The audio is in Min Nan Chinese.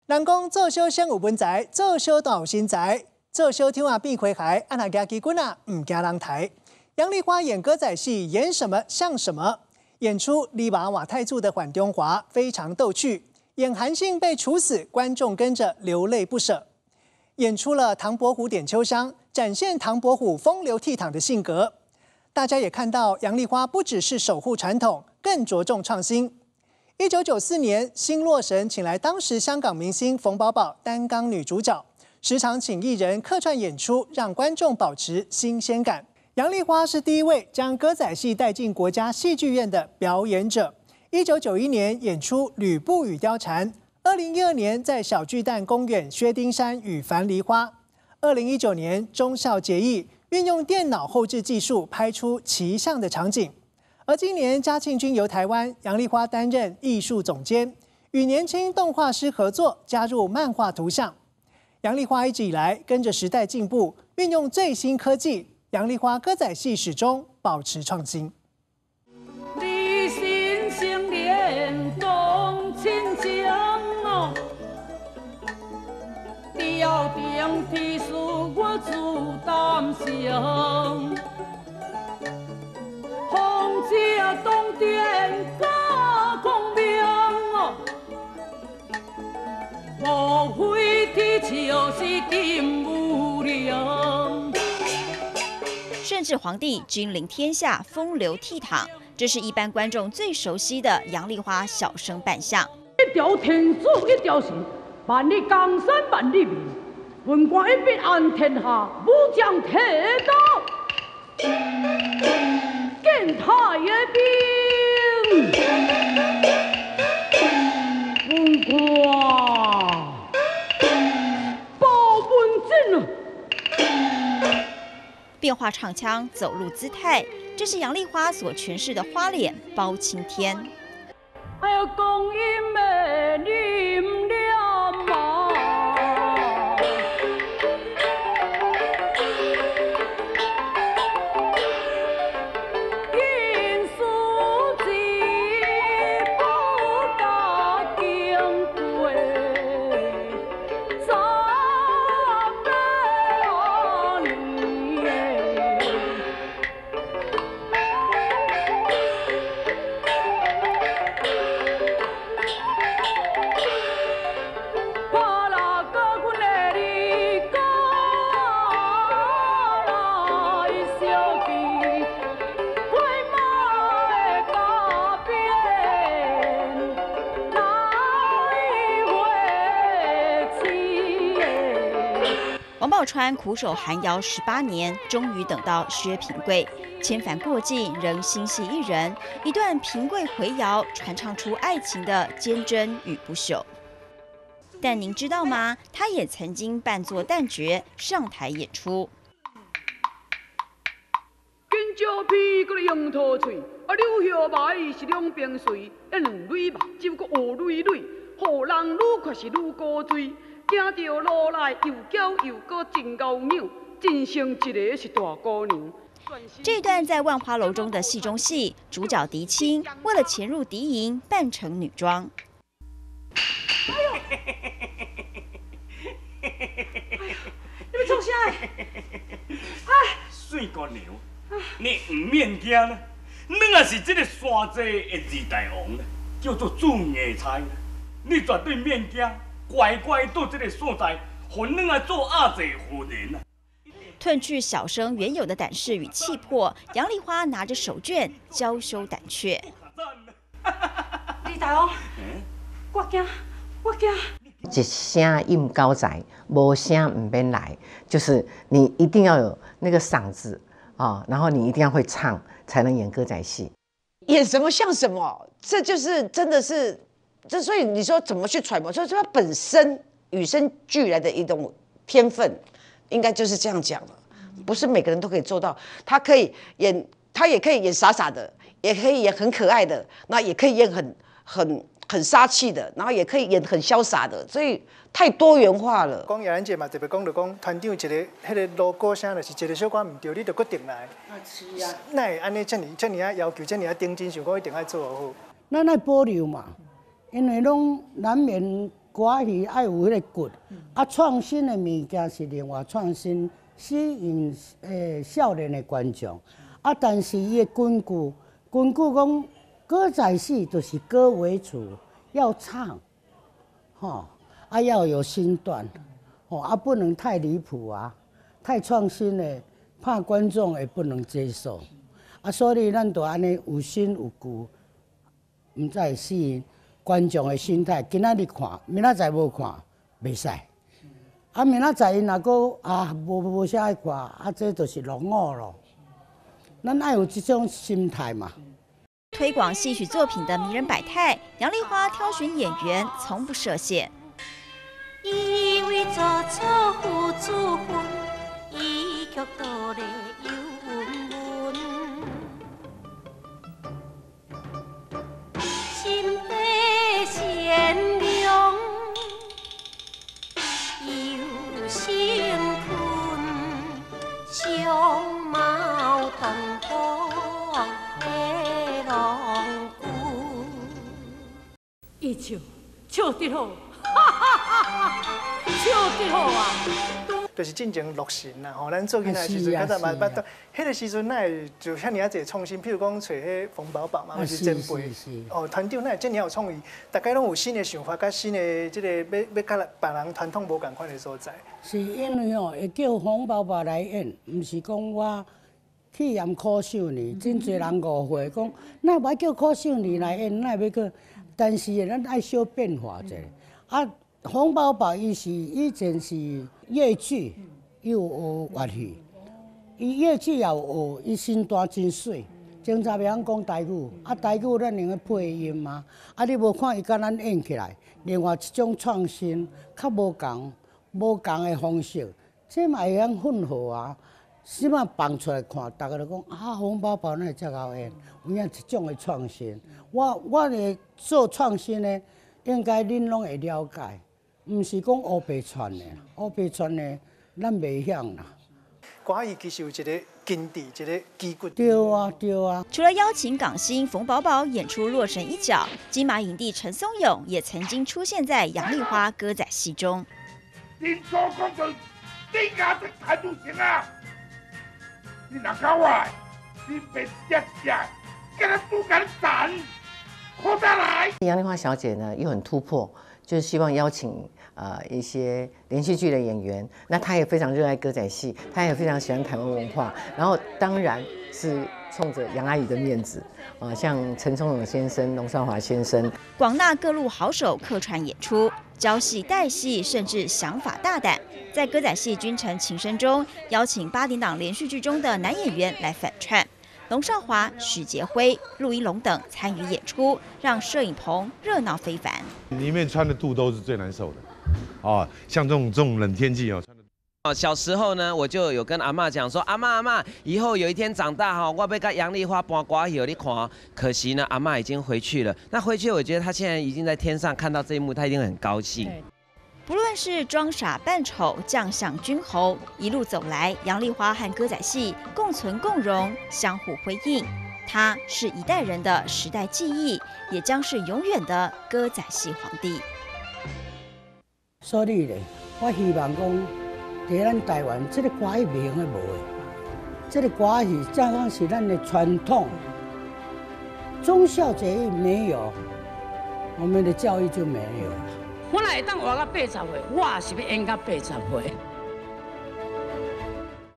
人講做小生有文才，做小旦有身材，做小丑仔變開懷，啊若舉旗棍仔毋驚人刣。楊麗花演歌仔戲，演什麼像什麼，演出李娃瓦太祖的反中華非常逗趣，演韓信被處死，觀眾跟着流淚不捨。演出了唐伯虎點秋香，展現唐伯虎風流倜儻的性格。大家也看到楊麗花不只是守護傳統，更着重創新。1994年，《新洛神》請來當時香港明星馮寶寶擔綱女主角，時常請藝人客串演出，讓觀眾保持新鮮感。楊麗花是第一位將歌仔戲帶進國家戲劇院的表演者。1991年演出《呂布與貂蟬》，2012年在小巨蛋公演《薛丁山與樊梨花》，2019年忠孝節義運用電腦後製技術拍出騎象的場景。而今年嘉慶君遊台灣，楊麗花擔任藝術總監，與年輕動畫師合作，加入漫畫圖像。楊麗花一直以來跟着時代進步，運用最新科技。楊麗花歌仔戲始終保持創新。你心相連講親情哦，吊頂天書我自擔心。風車東電加孔明哦，無非天笑是金武陵。順治皇帝君臨天下，風流倜儻，這是一般觀眾最熟悉的楊麗花小生扮相。一條天子一條心，萬里江山萬里民，文官一筆安天下，武將鐵刀。見太的兵，文官包文正啊！變化唱腔、走路姿態，這是楊麗花所詮釋的花臉包青天。哎呦，光陰的你毋念嘛。因事一步甲經過十八年。拍啦甲阮的你甲來相見，快馬的甲邊來回痴。王寶釧苦守寒窯18年，終於等到薛平貴，千帆過盡，仍心繫一人。一段平貴回窯，傳唱出愛情的堅貞與不朽。但您知道嗎？他也曾經扮作旦角上台演出。香蕉皮閣櫻桃喙，啊柳葉眉是兩邊垂，啊兩蕊目睭閣烏蕊蕊，予人愈看是愈古錐。行著路來又嬌又閣真𠢕扭，真生一个是大姑娘。這段在萬花樓中的戲中戲，主角狄青為了潛入敵營，扮成女裝。哎呦！哎呦！你欲創啥？哎！媠姑娘，你毋免驚啦，咱也是這个山寨的二大王，叫做朱芽菜，你絕對免驚，乖乖到這个所在，予咱來做鴨仔夫人啊！褪去小生原有的膽識與氣魄，楊麗花拿着手绢，嬌羞膽怯。李大王，我驚，我驚。一聲應九才，無聲毋免來，就是你一定要有那個嗓子啊，然後你一定要會唱，才能演歌仔戲。演什麼像什麼，這就是真的是，這所以你說怎麼去揣摩，所以他本身與生俱來的一種天分，應該就是這樣講了，不是每個人都可以做到。他可以演，他也可以演傻傻的，也可以演很可愛的，那也可以演很殺氣的，然後也可以演很瀟灑的，所以太多元化了。講葉蘭姐嘛，特別講就講團長一个彼个鑼鼓聲，就是一个小可毋對，你就閣轉來。啊是啊。哪會按呢遮爾遮爾仔要求，遮爾仔認真，想講一定愛做好。咱愛保留嘛，因為攏難免。歌戏爱有彼个骨，啊，创新的物件是另外创新，吸引少年的观众，啊，但是伊的根据，根据讲歌仔戏就是歌为主，要唱，吼，啊要有身段，吼，啊不能太离谱啊，太创新的，怕观众也不能接受，啊，所以咱就按呢有新有旧，毋才会吸引观众的心态。今仔日看，明仔载无看，袂使。啊，明仔载𪜶若阁啊无啥爱看，啊，这就是落伍咯。咱爱有这种心态嘛。推广戏曲作品的迷人百态，杨丽花挑选演员从不设限。以为做祖父子孙，伊却倒咧又阮。心地善良又诚恳，相貌东方的郎君。伊笑笑得好，哈哈哈哈，笑得好啊！就是进前洛神啦，吼，咱做囡仔时阵，较早嘛捌到，彼个时阵，哪会就遐尔仔济创新？譬如讲揣彼冯宝宝嘛，或是前辈，哦，团长哪会遮尔有创意？大家拢有新的想法，佮新的这个欲佮别人传统无仝款的所在。是因为吼，会叫冯宝宝来演，毋是讲我去嫌柯秀年，真济人误会讲，哪会叫柯秀年来演，哪会叫？但是咱爱小变化者，啊。冯宝宝伊是以前是粤剧，伊有学粤语，伊粤剧也有学，伊身段真媠，前早袂晓讲台语，啊台语咱用咧配音嘛，啊你无看伊佮咱演起来，另外一种创新，较无仝无仝的方式，这嘛会晓混合啊。这马放出来看，大家都讲啊，冯宝宝哪会遮𠢕演？有影一种的创新。我咧做创新的，应该恁拢会了解。毋是讲乌白串的，乌白串的，咱袂晓啦。歌戏其实有一个根底，一个基骨。对啊，对啊。除了邀请港星冯宝宝演出《洛神》一角，金马影帝陈松勇也曾经出现在杨丽花歌仔戏中。恁所讲就你家的态度行啊！你若搞我，你别接接，给他都敢斩，快点来！杨丽花小姐呢又很突破，就是希望邀请一些连续剧的演员，那她也非常热爱歌仔戏，她也非常喜欢台湾文化，然后当然是冲着杨阿姨的面子啊，像陈松勇先生、龙少华先生，广纳各路好手客串演出，教戏带戏，甚至想法大胆，在歌仔戏《君臣情深》中，邀请8点档连续剧中的男演员来反串。龙少华、许杰辉、陆一龙等参与演出，让摄影棚热闹非凡。里面穿的肚兜是最难受的，啊，像这种冷天气哦。小时候呢，我就有跟阿嬷讲说，阿嬷阿嬷，以后有一天长大哈，我欲佮杨丽花搬歌戏予你看。可惜呢，阿嬷已经回去了。那回去，我觉得她现在已经在天上看到这一幕，她一定很高兴。不论是装傻扮丑、将相君侯，一路走来，杨丽花和歌仔戏共存共荣，相互辉映。她是一代人的时代记忆，也将是永远的歌仔戏皇帝。所以咧，我希望讲，伫咱台湾，这个歌戏袂用得无的，这个歌戏正讲是咱的传统。忠孝节义没有，我们的教育就没有了。我若会当活到80岁，我也是欲演到80岁。